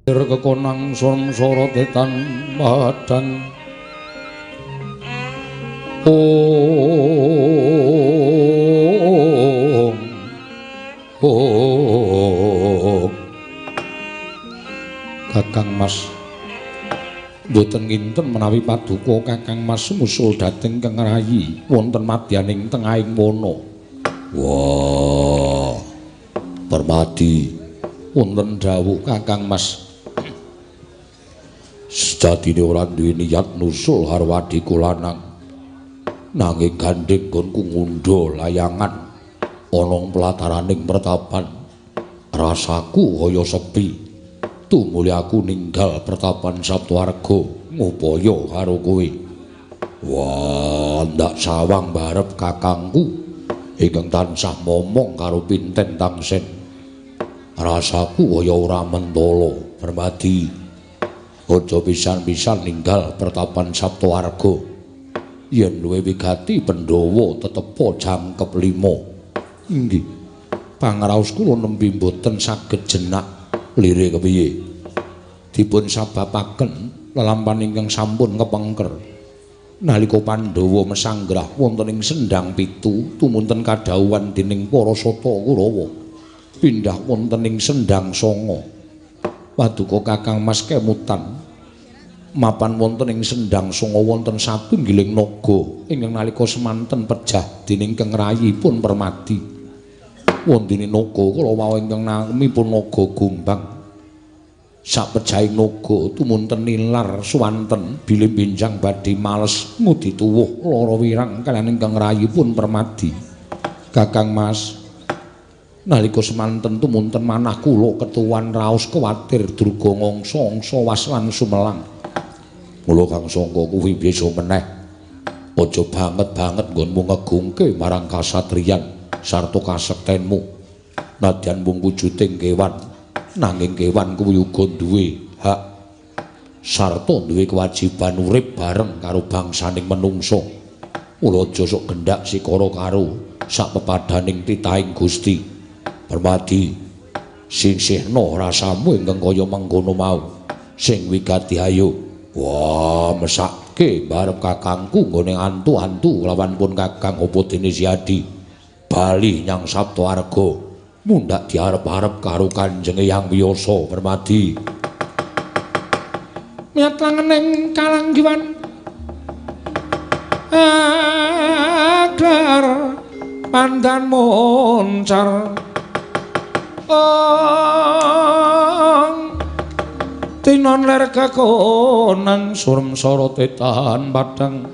Kekonang samsara tetan padang. Om Om Kakang Mas mboten nginten menawi paduka Kakang Mas musul dhateng Kang Rayi wonten madyaning tengahing wana. Wah, Permadi, wonten dawuh Kakang Mas. Sejatine ora duwe niat nusul karo adhiku lanang. Nanging gandheng nggonku ngundha layangan ana pelataraning pertapan. Rasaku kaya sepi. Tumuli aku ninggal pertapan Saptwarga ngupaya karo kowe. Wah, ndak sawang barep kakangku ingkang tansah momong karo pinten tangsen. Rasaku kaya ora mentala. Permadi, aja pisan-pisan ninggal pertapan Saptwarga. Yen luwih wigati Pandhawa tetepa jangkep 5. Inggih. Pangraos kula nembe mboten saged jenak lire kepiye. Dipun sababaken lelampahan ingkang sampun kepengker. Nalika Pandhawa mesanggrah wonten ing Sendhang Pitu tumunten kadhawuhan dening para Sata Kurawa. Pindah wonten ing Sendhang Sanga. Paduka Kakang Mas kemutan mapan wonten ing Sendhang Sanga wonten satunggiling naga ingkang nalika semanten pejah dening Kang Rayipun Permadi. Wondene naga kala wau ingkang namipun Naga Gombang. Sapejahing naga tumunten nilar suwanten bilih benjang badhe males ngudi tuwuh lara wirang kaliyan ingkang rayipun Permadi. Kakang Mas, nalika semanten tumunten manah kula ketuwan raos kuwatir durga ngangsa-angsa was lan sumelang. Mula Kang Sangka kuwi bisa meneh. Aja banget-banget nggonmu ngegungke marang kasatriyan sarta kasektenmu. Nadyan mung wujuding kewan, nanging kewan kuwi uga duwe hak sarta duwe kewajiban urip bareng karo bangsaning menungsa. Mula aja sok gendak sikara karo sak pepadaning titahing Gusti. Permadi, sisihna rasamu ingkang kaya mengkono mau. Sing wigati ayo. Wah, mesake barep kakangku nggone antu-antu lawan pun Kakang apa dene Siadi. Bali nyang Saptwarga, mundhak diarep-arep karo Kanjeng Hyang Wiyasa. Permadi. Miyat langening kalanggiwan agar pandan moncar. Ong tinon ler kekonang surem sorote tahan padang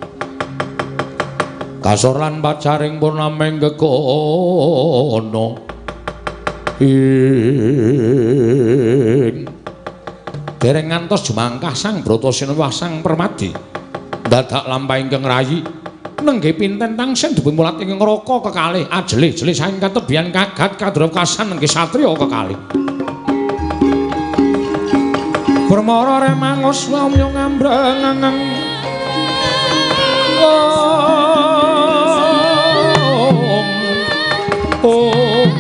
kasor lan pacaring purnameng gekono ing dereng ngantos jumangkah Sang Bratasena Sang Permadi dadak lampahing Kang Rayi nenggih pinten tangsen dipun mulat ing neraka kekalih ajelih-jelih saking katebian kagat kadrokasan nenggih satriya kekalih. Permara remangus wamyo ngambreng om om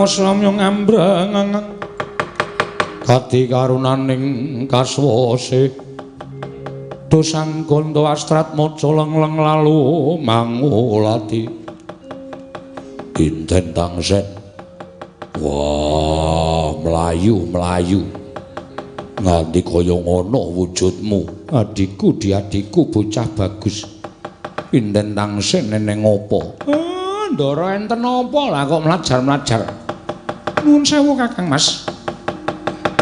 Samyo ngambreng kadi karunaning kaswase dosang gondo astrat maca lengleng lalu mangulati. Pinten Tangsen? Wah, mlayu-mlayu. Nganti kaya ngono wujudmu. Adikku, diadikku bocah bagus. Pinten Tangsen neneng apa? Ndara enten apa lah kok mlajar-mlajar. Nuwun sewu Kakang Mas.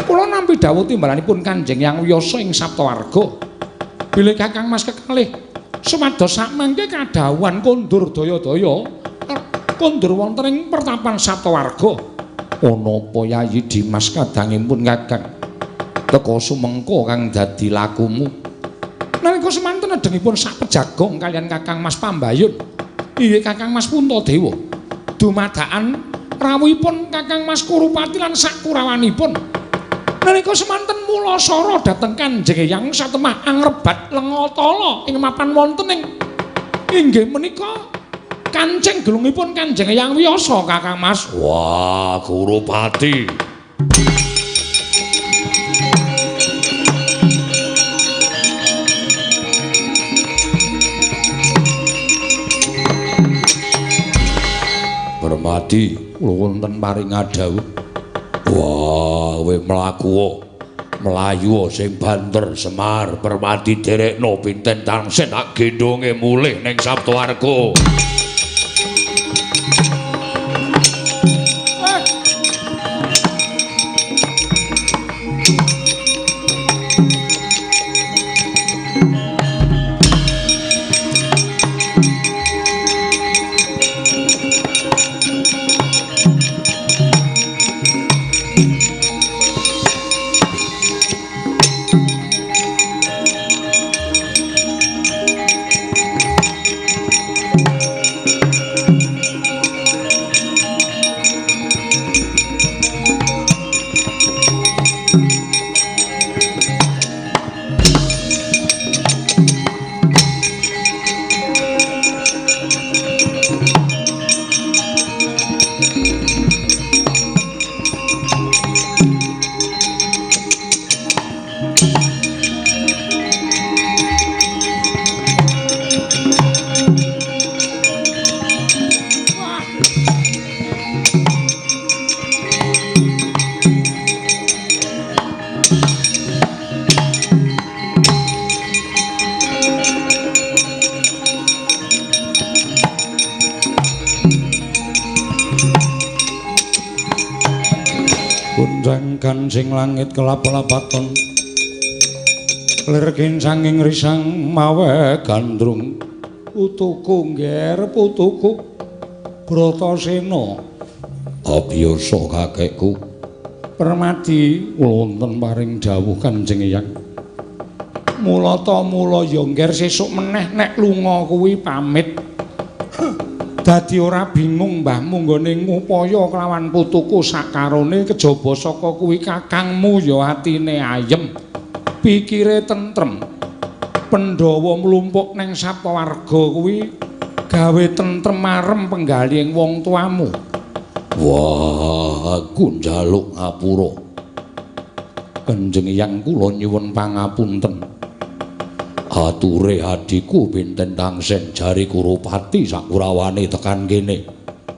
Kula nampi dawuh timbalanipun Kanjeng Hyang Wiyasa ing Saptawarga. Bilih Kakang Mas kekalih sumados sakmangke kadhawuhan kondur daya-daya kondur wonten ing pertapan Saptawarga. Ana apa Yayi Dimas kadangipun Kakang? Teka sumengko kang dadi lakumu. Nalika semanten nedengipun sapejagong kaliyan Kakang Mas Pambayun. Inggih Kakang Mas Puntadewa. Dumadakan rawuhipun Kakang Mas Kurupati lan sakurawanipun. Nalika semanten mulasara dhateng Kanjeng Hyang satemah angrebat lenga tala ing mapan wonten ing inggih menika kancing gelungipun Kanjeng Hyang Wiyasa Kakang Mas. Wah, Kurupati. Permadi kula wonten paring dawuh. Wah, kowe mlaku mlayu sing banter Semar. Permadi derekno Pinten Tangsen tak gendhonge mulih ning Saptawarga. Kancing langit kelap-lapaton lir kincanging risang mawe gandrung. Putuku ngger putuku Bratasena. Abiyasa kakekku. Permadi kula wonten paring dawuh Kanjeng Hyang. Mulata mula ya ngger sesuk meneh nek lunga kuwi pamit. Dadi ora bingung mbahmu nggone ngupaya kelawan putuku sakarone kejaba saka kuwi kakangmu ya atine ayem, pikire tentrem. Pandhawa mlumpuk neng Saptawarga kuwi gawe tentrem marem penggalihing wong tuamu. Wah, aku njaluk ngapura. Kanjeng Hyang kula nyuwun pangapunten. Ature adhiku Pinten Tangsen jari Kurupati sakurawane tekan kene.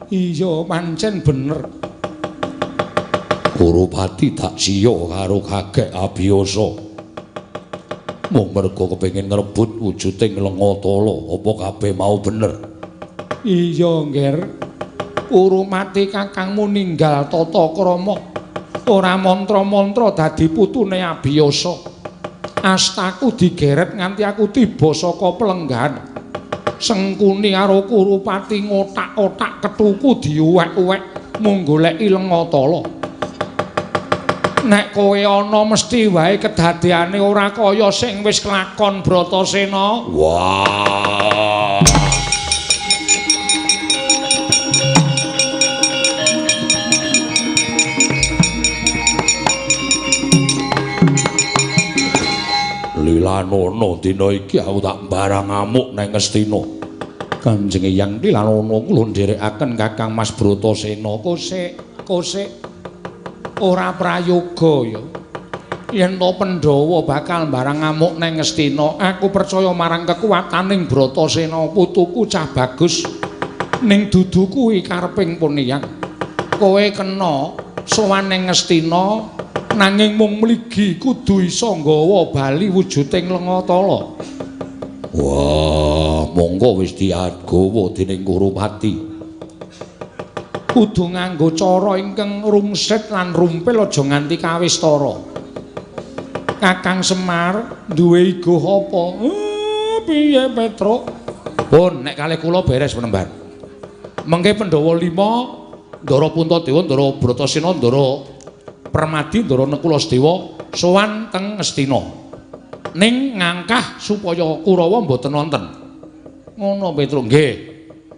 Iya, pancen bener. Kurupati tak siya karo kakek Abiyasa. Mung mergo kepengin ngrebut wujuding lenga tala, apa kabeh mau bener? Iya, Ngger. Kurupati kakangmu ninggal tata krama. Ora mantra-mantra dadi putune Abiyasa. Astaku digeret nganti aku tiba saka pelenggan. Sengkuni karo Kurupati ngotak-otak ketuku diuwek-uwek mung goleki lenga tala. Nek kowe ana mesti wae kedadeane ora kaya sing wis kelakon Bratasena. Wah. Lilanono dina iki aku tak barang ngamuk nang Ngastina. Kanjeng Hyang Lilanono kula nderekaken Kakang Mas Bratasena. Kosek, kosek. Ora prayoga ya. Yen to Pandhawa bakal barang ngamuk nang Ngastina, aku percaya marang kekuwataning Bratasena putuku cah bagus. Ning dudu kuwi kareping puniyang. Kowe kena sowan ning Ngastina nanging mung mligi kudu iso nggawa bali wujuding Lengatala. Wah, monggo wis diagawa dening Kurupati. Kudu nganggo cara ingkang rungsit lan rumpil aja nganti kawistara. Kakang Semar duwe iguh apa? Piye Petruk? Pun nek kalih kula beres penemban. Mengke Pandhawa 5, Ndara Puntadewa, Ndara Bratasena, Ndara Permadi, Ndara Nekula Sedewa sowan teng Ngastina. Ning ngangkah supaya Kurawa mboten wonten. Ngono Petruk, nggih.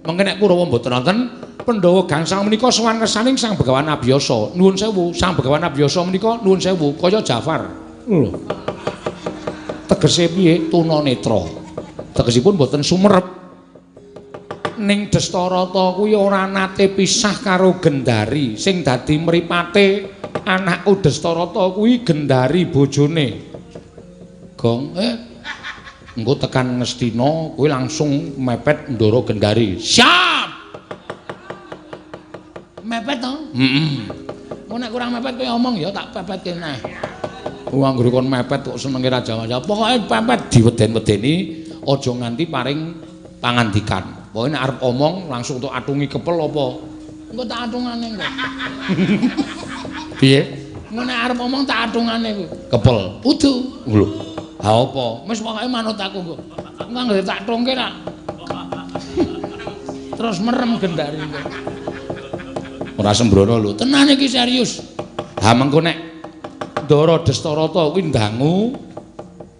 Mengke nek Kurawa mboten wonten, Pandhawa gangsal menika sowan ngersaning Sang Begawan Abiyasa. Nuwun sewu, Sang Begawan Abiyasa menika nuwun sewu kaya Jafar. Lho. Tegese piye? Tunanetra. Tegesipun mboten sumerep. Ning Destarata kuwi ora nate pisah karo Gendari sing dadi mripate anakku Destarata kuwi Gendari bojone. Gong, engko tekan Ngastina kuwi langsung mepet Ndara Gendari. Siap. Mepet to? Heeh. Engko nek kurang mepet kowe omong ya tak pepetke neh. Wong anggere kon mepet kok senenge ra jawa-jawa. Pokoke pepet diweden-wedeni aja nganti paring pangandikan. Pokoke nek arep omong langsung tok atungi kepel apa? Engko tak atungane engko. Piye? Engko nek arep omong tak atungane kuwi. Kepel. Udu. Lho. Ha apa? Wis pokoke manut aku engko. Engko anggere tak tungke ra. Terus merem Gendari engko. Ora sembrono lho. Tenan iki serius. Ha mengko nek Ndara Destarata kuwi ndangu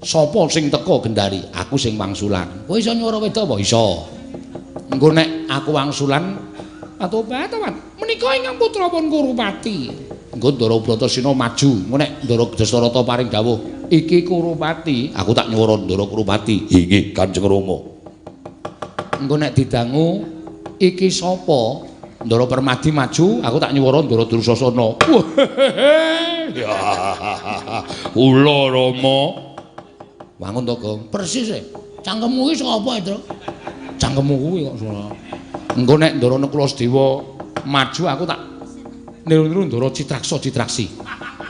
sapa sing teka Gendari? Aku sing wangsulan. Kowe iso nyuwara wedok apa? Iso. Engko nek aku wangsulan atobat. Menika ingkang putra pun Kurupati. Engko Ndara Bratasena maju. Engko nek Ndara Destarata paring dawuh, iki Kurupati, aku tak nyuwara Ndara Kurupati. Inggih, Kanjeng Rama. Engko nek didangu iki sapa? Ndara Permadi maju, aku tak nyuwara Ndara Dursasana. Ya. Kula Rama. Wangun to, Gong? Persis e. Cangkemmu kuwi sapa, Tru? Cangkemmu kuwi kok salah. Engko nek Ndara Nekula Sedewa maju aku tak niru-niru Ndara Citraksa Citraksi.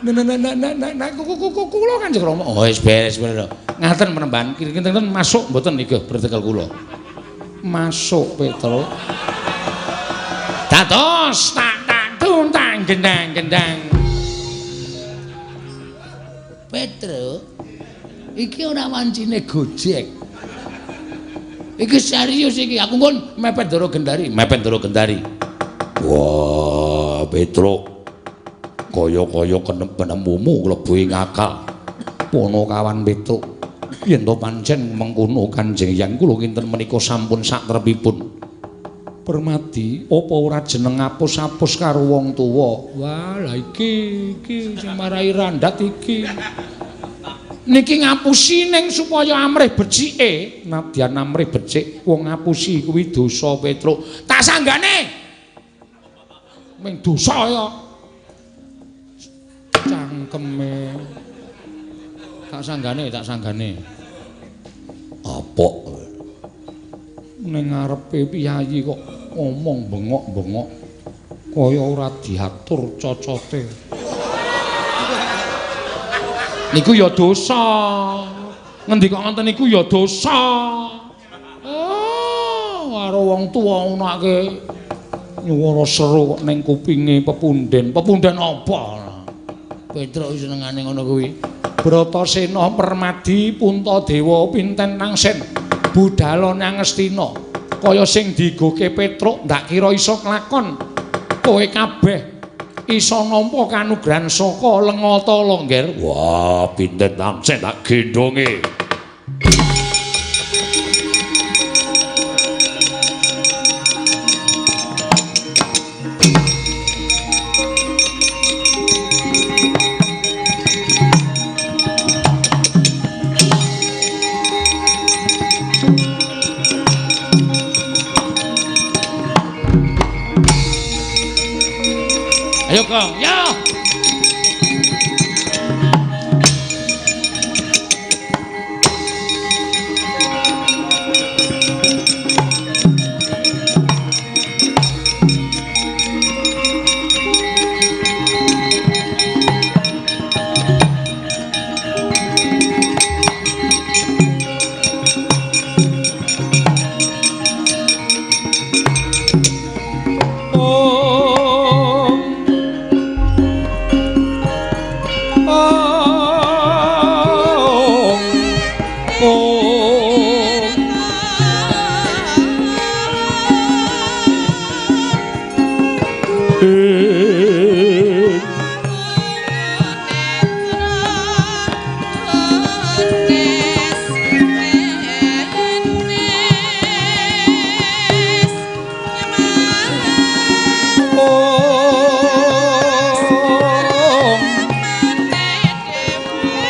Nek kula Kanjeng Rama. Oh wis beres beres. Ngaten penemban, kinten masuk mboten niki bertekel kula. Masuk Petruk. Dados tak tak tuntang gendang-gendang. Petruk, iki ora wancine Gojek. Iki serius iki, aku nggon mepet Ndara Gendari, mepet Ndara Gendari. Wah, Petruk. Kaya-kaya penemumu klebu ing akal. Ponokawan Petruk, yen to pancen mengkono Kanjeng Hyang kula kinten menika sampun satrepipun. Permadi, apa ora jeneng apus-apus karo wong tuwa? Wah, lah iki iki sing marai randat iki. Niki ngapusi ning supaya amrih becike. Nadyan amrih becik, wong ngapusi kuwi dosa Petruk. Tak sanggane. Ming dosa ya. Cangkeme. Tak sanggane, tak sanggane. Apok. Ning ngarepe piyayi kok ngomong bengok-bengok kaya ora diatur cocote. Niku ya dosa. Ngendika ngoten niku ya dosa. Oh, karo wong tuwa ngono-ake nyuwara seru kok ning kupinge pepunden. Pepunden apa? Petruk senengane ngono kuwi. Bratasena Permadi Puntadewa pinten nangsen budala nang Ngastina. Kaya sing digoke Petruk ndak kira iso klakon. Kowe kabeh iso nampa kanugrahan saka Lengatala, Ngger. Wah, pinten nangsen tak gendhonge. Ayo Kong, ya.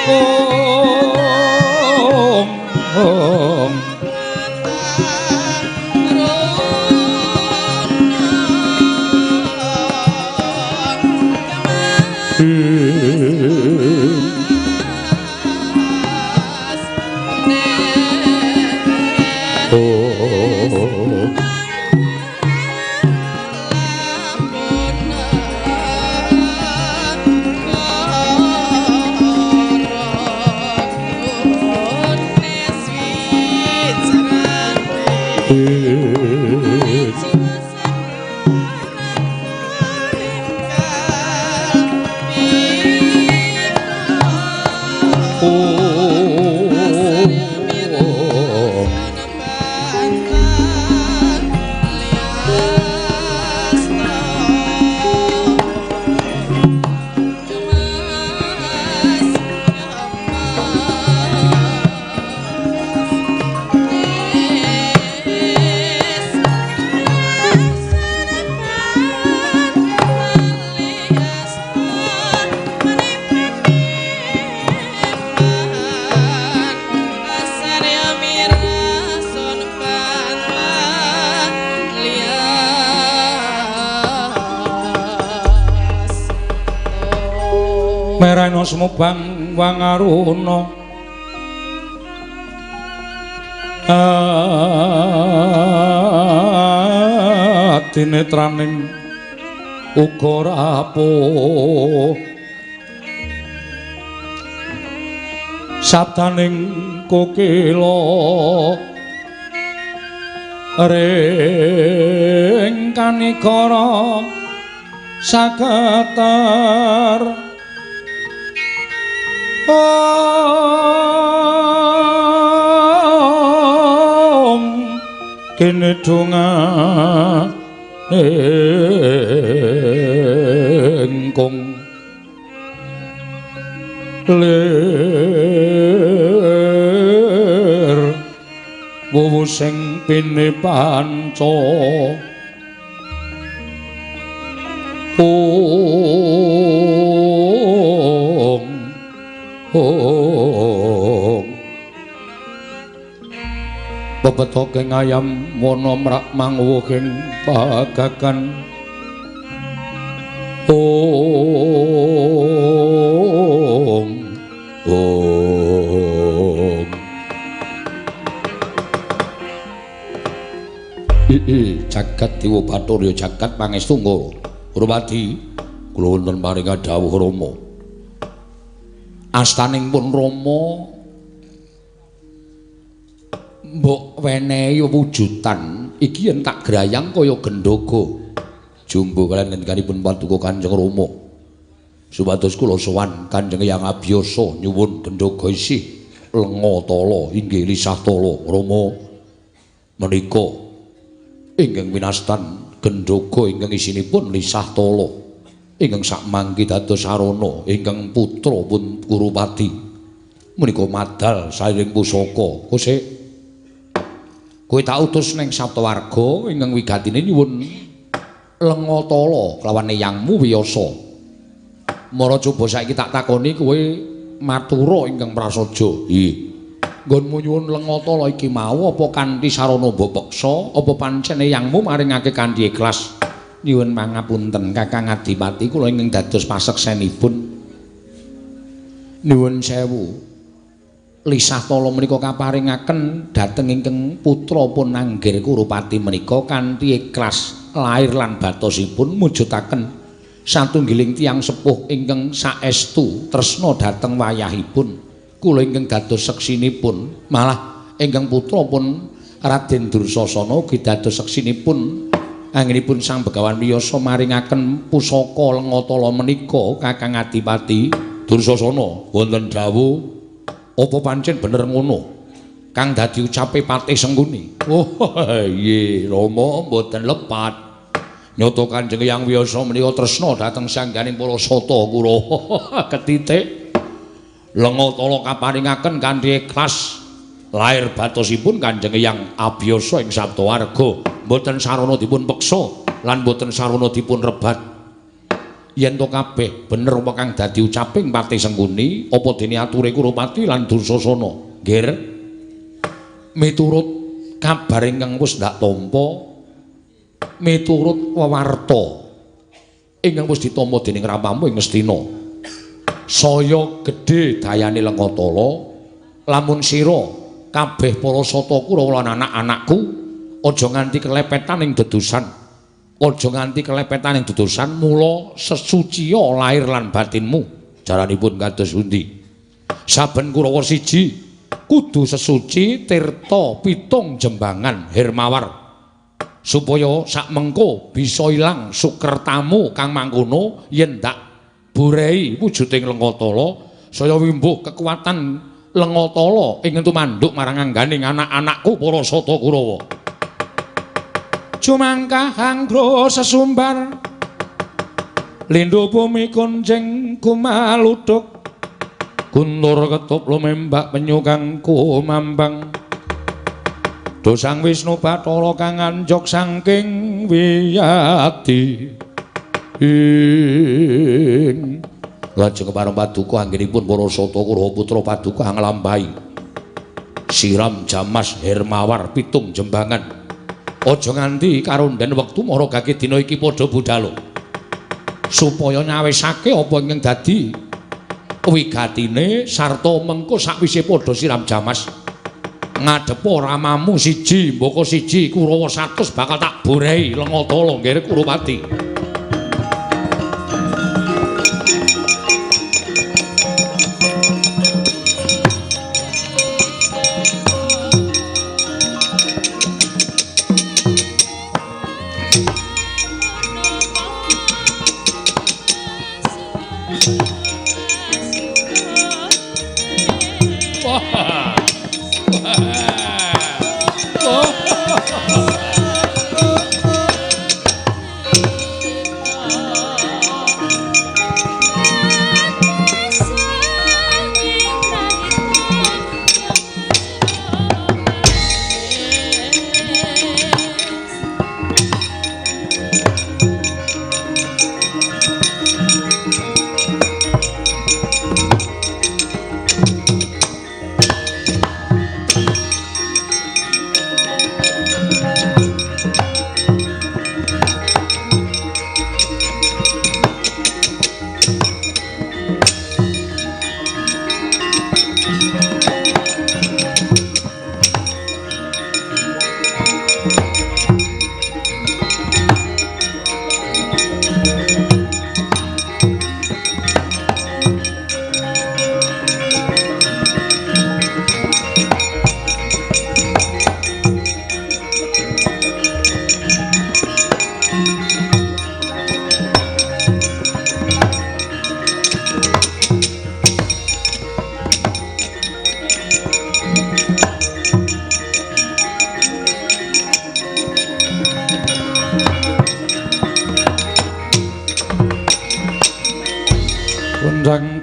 Om Om Merana sumubang wangaruna adinetraning uga rapuh sabdaning kokila ring kanikara saketer. Om kene dongane kong lir wuwu sing pine panca. Om Om pepetoking ayam wana mrak mangwuhing pagagan. Om Om jagat dewa bathara jagat pangestu ngoro Kurupadi kula wonten paring dawuh Rama. Astaning pun Rama mbok wenehi wujudan iki yen tak grayang kaya gendhoga jumbo kalian ngendikanipun paduka Kanjeng Rama supados kula sowan Kanjeng Hyang Abiyasa nyuwun gendhoga isih lenga tala inggih lisah tala. Rama menika ingkang winastan gendhoga ingkang isinipun lisah tala ingkang sakmangki dados sarana ingkang putra pun Kurupati menika madal sairing pusaka. Kosek kowe tak utus ning Saptawarga ingkang wigatine nyuwun lenga tala kelawan eyangmu Wiyasa. Mara coba saiki tak takoni kowe matura ingkang prasaja. Nggih. Nggonmu nyuwun lenga tala iki mau apa kanthi sarana mbok peksa apa pancen eyangmu maringake kanthi ikhlas? Nyuwun pangapunten Kakang Adipati kula ingkang dados paseksenipun. Nyuwun sewu. Lisah tala menika kaparingaken dhateng ingkang putra pun Anggir Kurupati menika kanthi ikhlas lair lan batosipun mujudaken satunggiling tiyang sepuh ingkang saestu tresna dhateng wayahipun. Kula ingkang dados seksinipun, malah ingkang putra pun Raden Dursasana ugi dados seksinipun anggenipun Sang Begawan Wiyasa maringaken pusaka lenga tala menika Kakang Adipati Dursasana. Wonten dawuh apa pancen bener ngono kang dadi ucape Patih Sengkuni? Oh iya Rama mboten lepat. Nyata Kanjeng Hyang Wiyasa menika tresna dhateng sangganing para sata Kurawa. Ketitik lenga tala kaparingaken kanthi ikhlas lair batosipun Kanjeng Hyang Abiyasa ing Saptawarga mboten sarana dipun peksa lan mboten sarana dipun rebat. Yen to kabeh bener apa kang dadi ucaping Patih Sengkuni, apa dene ature Kurupati lan Dursasana? Nggir. Miturut kabar ingkang wis ndak tampa, miturut wewarta ingkang wis ditampa dening ramamu ing Ngastina, saya gedhe dayane Lengatala lamun sira kabeh para sata Kurawa lan anak-anakku aja nganti kelepetan ing dedusan. Aja nganti kelepetan ing dedusan, mula sesuciya lahir lan batinmu. Jaranipun kados pundi? Saben Kurawa siji kudu sesuci tirta pitung jembangan hermawar supaya sakmengko bisa ilang sukertamu kang mangkono yen ndak burehi wujuding Lengatala, saya wimbuh kekuatan Lengatala ing tumanduk marang angganing anak-anakku para sata Kurawa. Jumangkah anggra sesumbar lindhu bumi kuncing kumaluduk guntur ketup lumembak penyu kang kumambang dosang Wisnu Bathara kang anjog saking wiyati ing. Lajeng pareng paduka anggenipun para sata Kurawa putra paduka nglampahi siram jamas hermawar pitung jembangan. Aja nganti karonden wektu maragake dina iki padha budhalo supaya nyawisake apa ingkang dadi wigatine sarta mengko sakwise padha siram jamas ngadhepa ramamu siji mbaka siji Kurawa 100 bakal tak borehi Lengatala nggih Kurupati.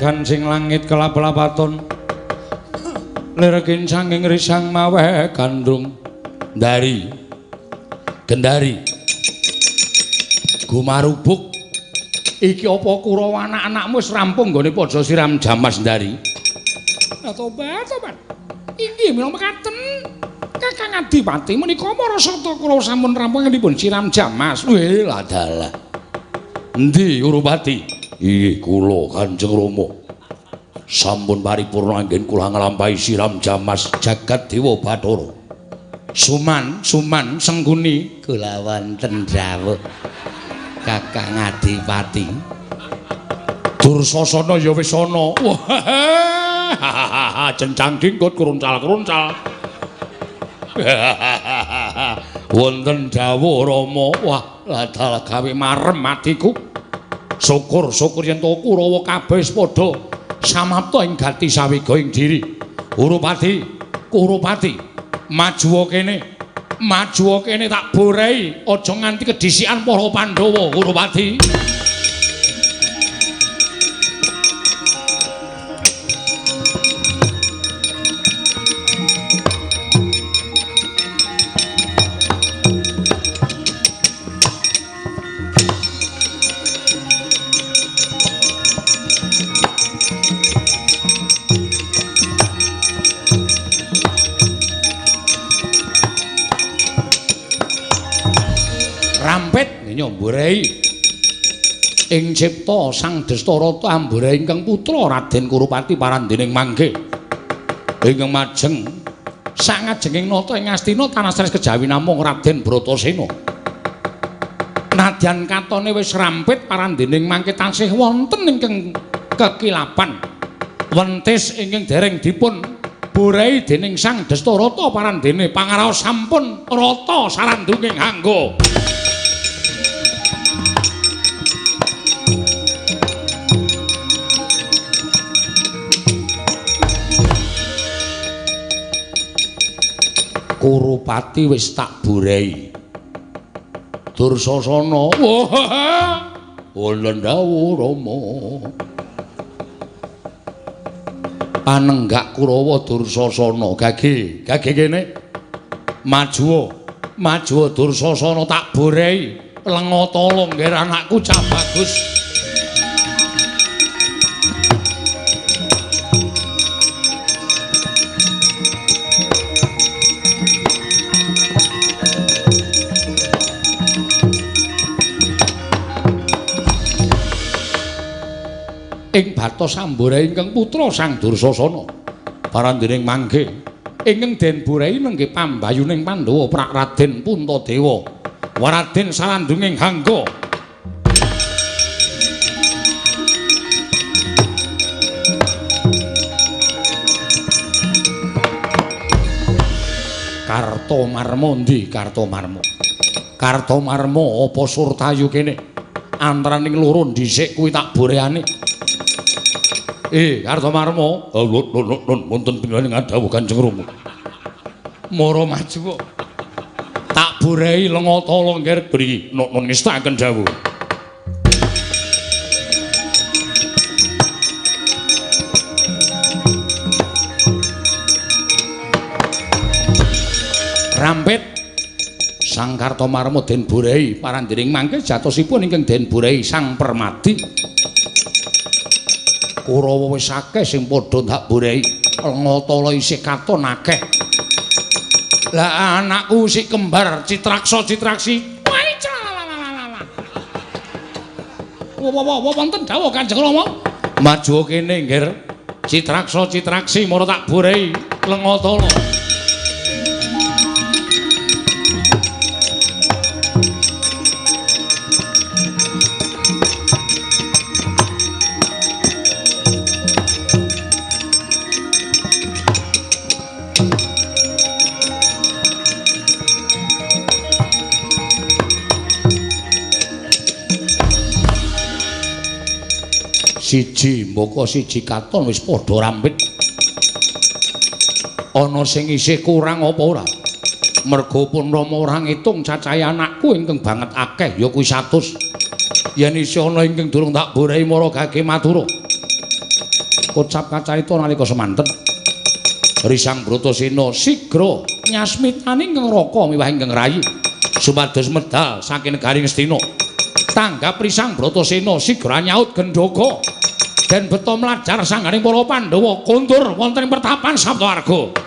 Kancing langit kelap-lapaton lir kincanging risang maweh gandrung ndari gendari gumarubuk iki apa Kurawa anak-anakmu wis rampung nggone padha siram jamas ndari? Tobat tobat inggih mila mekaten Kakang Adipati menika para sata Kurawa sampun rampung dipun siram jamas. Weh ladalah endi Kurupati? Inggih kula Kanjeng Rama sampun paripurna anggen kula nglampahi siram jamas jagat dewa Bathara. Suman suman Sengkuni kula wonten dawuh Kakang Adipati. Dursasana ya wis ana. Wah, cencang dingkut kruncal-kruncal. Wonten dawuh Rama. Wah, ladal gawe marem atiku. Syukur-syukur yen to Kurawa kabeh wis padha samapta ing gati sawiga ing diri. Kurupati, Kurupati, majuwa kene. Majuwa kene tak borehi aja nganti kedhisikan para Pandhawa, Kurupati. nyamburai ing cipta Sang Destarata amburai ingkang putra Raden Kurupati parandening mangke ingkang majeng sangajenging nata ing Astina tanah sanes kejawi namung Raden Bratasena. Nadyan katone wis rampit parandening mangke tansih wonten ingkang kekilapan wentis ingkang dereng dipun borai dening Sang Destarata parandene pangaraos sampun rata sarandunging hangga. Kurupati wis tak borai. Dursasana, wah, wonten dawuh Rama. Panenggak Kurawa Dursasana, gage, gage kene. Majuwa, majuwa Dursasana tak borai lenga tala ngger anakku cah bagus. Ing batos amburai ingkang putra Sang Dursasana parandening mangke ingkang den burai nenggih pambayuning Pandhawa Prak Raden Puntadewa Raden sarandunging hangga. Kartomarma ndi Kartomarma? Kartomarma apa Surtayu kene? Antaraning loro dhisik kuwi tak boreane. Kartomarma, lho wonten pinangan dawuh Kanjeng Rama. Mara maju kok. Tak borehi lenga tala ngger bri nun ngestakaken dawuh. Rampit Sang Kartomarma den borehi parandening mangke jatosipun ingkang den borehi Sang Permadi. Kurawa wis akeh sing padha tak borehi, lenga tala isih katon akeh. Lah anakku si kembar Citraksa Citraksi. Wah, lalalala. Wah, wonten dawuh Kanjeng Rama. Maju kene, Ngger. Citraksa Citraksi mara tak borehi lenga tala. Siji mbaka siji katon wis padha rampit. Ana sing isih kurang apa ora? Merga pun Rama ora ngitung cacahe anakku ingkang banget akeh ya kuwi 100. Yen isih ana ingkang durung tak borehi mara gage matura. Kocap kacarita nalika semanten Risang Bratasena sigra nyasmitani ingkang raka miwah ingkang rayi supados medal saking negari Ngastina. Tanggap Risang Bratasena sigra nyaut gendhoga den beto mlajar sangganing para Pandhawa kondur wonten ing pertapan Saptawarga.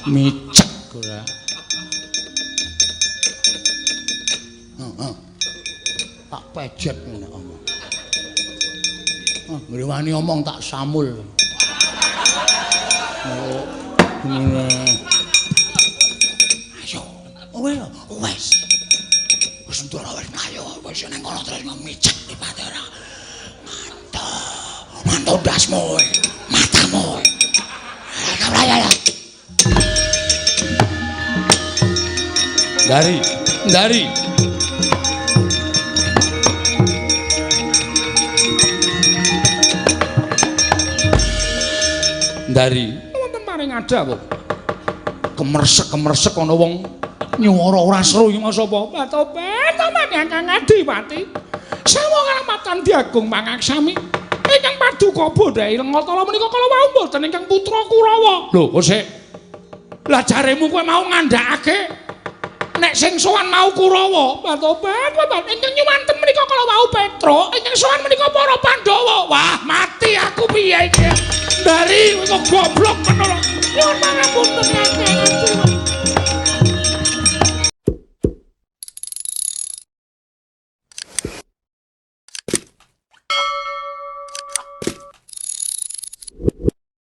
Micek ora. Heeh. Tak pejet ngene omong. Ah, ngrewani omong tak samul. Oh. Ayo, wes. Wis ndoro wis mlayu, wis nang kono terus micek mripate ora. Mantap. Mantap ndasmu, matamu. Ayo. Dari, dari. Ndari. Wonten paring dawuh. Kemersek-kemersek ana wong nyuwara ora seru iki mau sapa? Tobat, tobat Kakang Adipati. Sawa kalamatan Diagung Pangaksami. Ingkang paduka bodhae Lengatala menika kala wau mboten ingkang putra Kurawa. Lho, kok sik. Lah jaremu kowe mau ngandhakake nek sing sowan mau Kurawa. Tobat, tobat ingkang nyuwanten menika kala wau Petruk, ingkang sowan menika para Pandhawa. Wah, mati aku piye iki? Ndari kok goblok men. Nyuwun pangapunten Kakang.